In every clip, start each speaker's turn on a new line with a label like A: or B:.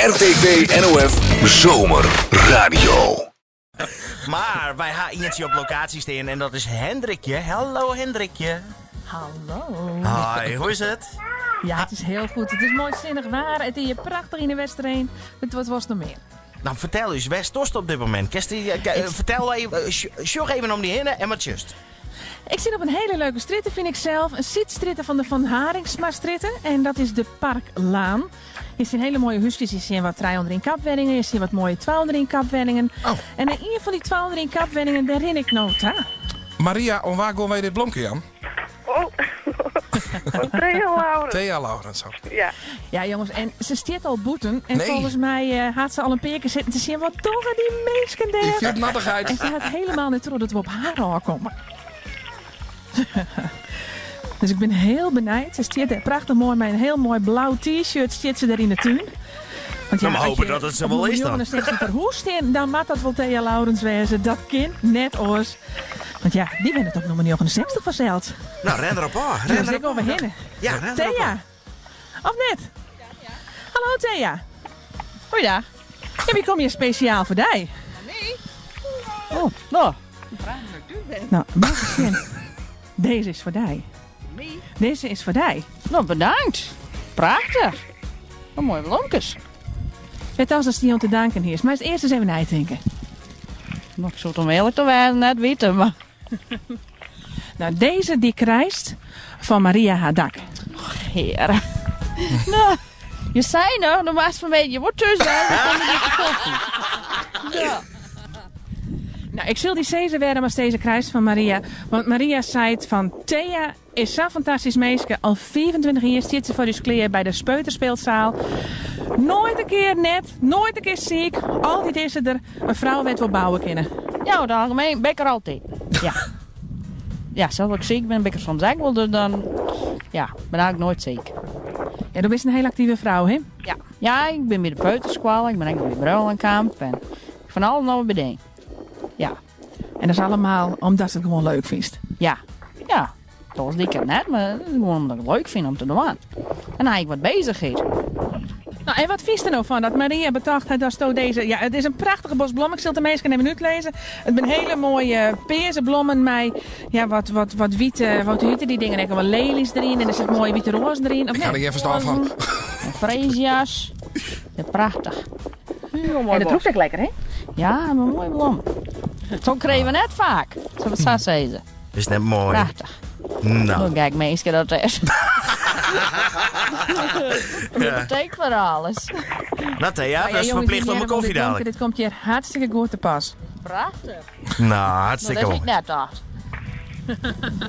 A: RTV NOF Zomer Radio.
B: Mar wy ha ientsje op lokaasje stean en dat is Hendrikje. Hallo Hendrikje.
C: Hallo.
B: Hi, hoe is it?
C: Ja, it is hiel goed. It is moai sinnich waar. It is hjir prachtich yn de Westereen. Wat wolst noch mear?
B: No, fertel ús, wêr stoarst op dit momint? Kinst dy, fertel even, sjoch even om dy hinne en wat sjochst?
C: Ik sit op in hiele leuke strjitte, fyn ik sels. In sydstrjitte fan de Van Harinxmastrjitte. En dat is de Parklaan. Hjir stean hiele moaie húskes. Je sjen wat trije-ûnder-ien-kap-wenningen. Je sjen wat moaie twa-ûnder-ien-kap-wenningen.
D: Oh.
C: En nei ien fan dy twa-ûnder-ien-kap-wenningen, dêr rin ik no ta.
D: Maria, oan wa gean wy dit blomke jaan?
E: Oh, oan Thea Laurens.
D: Thea Laurens, oké.
E: Ja.
C: Ja, jonges, en se stiet al bûten. En
D: Nee.
C: folgens my eh, hat se al in pear kear sitten te sjen. Wat dogge dy minsken
D: Dy
C: dêr?
D: fielt nattichheid.
C: En se hat helemaal net troch dat we op har ôfkomme. Dus ik bin hiel benijd. Se stiet dêr prachtich moai mei in hiel moai blau T-shirt stiet se dêr yn de tún. Want
B: Nou, maar
C: as
B: hopen
C: je
B: dat it sa
C: op
B: wol is dan.
C: 69 per hûs stean, dan moat dat wol Thea Laurens wêze. Dat kin net oars. Want ja, dy wennet op nûmer 69 fansels.
B: No, rin derop ôf. Rin
C: Dus
B: derop
C: ik wol wer hinne.
B: Ja, rin derop
C: Thea.
B: ôf.
C: Of net? Hallo Thea. Goeiedag. Ja, wy komme hjir spesjaal foar dy.
F: Oh, no.
C: No, mag ik sjen. Dizze is foar dy. Dizze is foar dy.
F: No, bedankt. Prachtich. Wat moaie blomkes.
C: Wêr tochtst datst dy oan te danken hiest? Meist earst ris even neitinke.
F: No, ik soe it om earlik te wêzen net witte, mar...
C: No, dizze dy krijst fan Maria har dak.
F: Och, heare. No, je sei noch, do moatst fan 'e middei wol thús wêze, dan kom ik dy te kofje. Ja.
C: No, ik sil dy sizze wêrom ast dizze krijst fan Maria. Want Maria seit fan Thea is sa'n fantastysk minske. Al 25 jier stiet se foar ús klear by de Peuterspeelzaal. Noait in kear net, noait in kear siik. Altyd is se der. In frou wêr't we op bouwe kinne.
F: Ja, oer it algemien bin ik der altyd. Ja. Ja, sels as ik siik bin, bin ik der soms ek wol, dus dan, ja, bin eigentlik noait siik.
C: Ja, do bist in hiel aktive frou, hè?
F: Ja. Ja, ik bin by de peuterskoalle, ik bin ek noch by Breulenkamp en fan alles noch wat by ding. Ja.
C: En dat is allemaal omdatst it gewoan leuk fynst?
F: Ja. Ja. Oars die ik it net, mar it is gewoan omdat ik it leuk fyn om te dwaan. En dan ha ik wat beuzichheid.
C: No, en wat fynst der no fan dat Maria betocht hat datsto dizze... Ja, it is in prachtige bos blommen. Ik sil it de minsken even útlizze. It binne hiele moaie pearse blommen mei ja, wat, wat, wat wite, wat hoe hjitte dy dingen ek al, wat lelies deryn en der sit moaie wite roazen deryn. Of
D: Ik ha
C: net?
D: der gjin ferstân fan.
F: En freesia's. Ja, prachtich. Hiel moai
C: En it
F: bos.
C: rûkt ek lekker, hè?
F: Ja, in moaie blom. Soks krije we net faak, sil ik sa sizze.
B: Is net moai?
F: Prachtich.
B: No.
F: Wat gek minske dat is. Dat betekent foar alles.
B: No Thea,
C: Nou ja,
B: dat is
C: jongens,
B: ferplicht
C: die
B: om 'e
C: hearre wol
B: kofje
C: dit blomke,
B: dadelijk.
C: Dit komt hjir hartstikke goed te pas.
F: Prachtich.
B: No,
F: No,
B: hartstikke
F: dat hie ik
B: moai.
F: net tocht.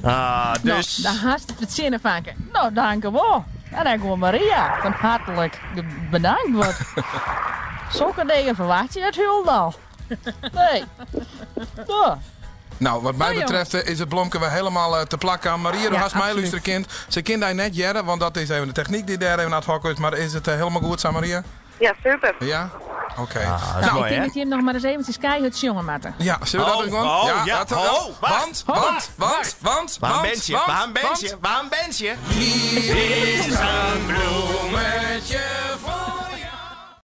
B: Ah, dus.
C: No, dan hast it fertsjinne, fanke.
F: No, dankewol. En ek oan Maria, fan hartlik bedankt. Want sokke dingen ferwachtsje je net hielendal. Nee. No.
D: No, wat my
C: No, jonges.
D: betreft is it blomke wer hielendal te plak kaam. Maria, do
C: Ja,
D: hast
C: absolút.
D: meilústerje kind. Se kin dy net hearre, want dat is even de technyk dy't dêr even ad hoc is. Mar is it hielendal goed sa, Maria?
E: Ja, super.
D: Ja? Oké.
B: Ah, dat is
C: No,
B: moai,
C: ik tink
B: hè?
C: dat jim noch mar ris eventsjes keihurd sjonge moatte.
D: Ja, sille we dat
B: Oh,
D: dus gewoan?
B: oh,
D: ja,
B: ja,
D: dat,
B: oh, wacht,
D: want, want, want, want,
B: Waar
D: want,
B: ben je?
D: want,
B: Waar ben
D: want.
B: je? Waar ben je?
D: Hier is een bloemetje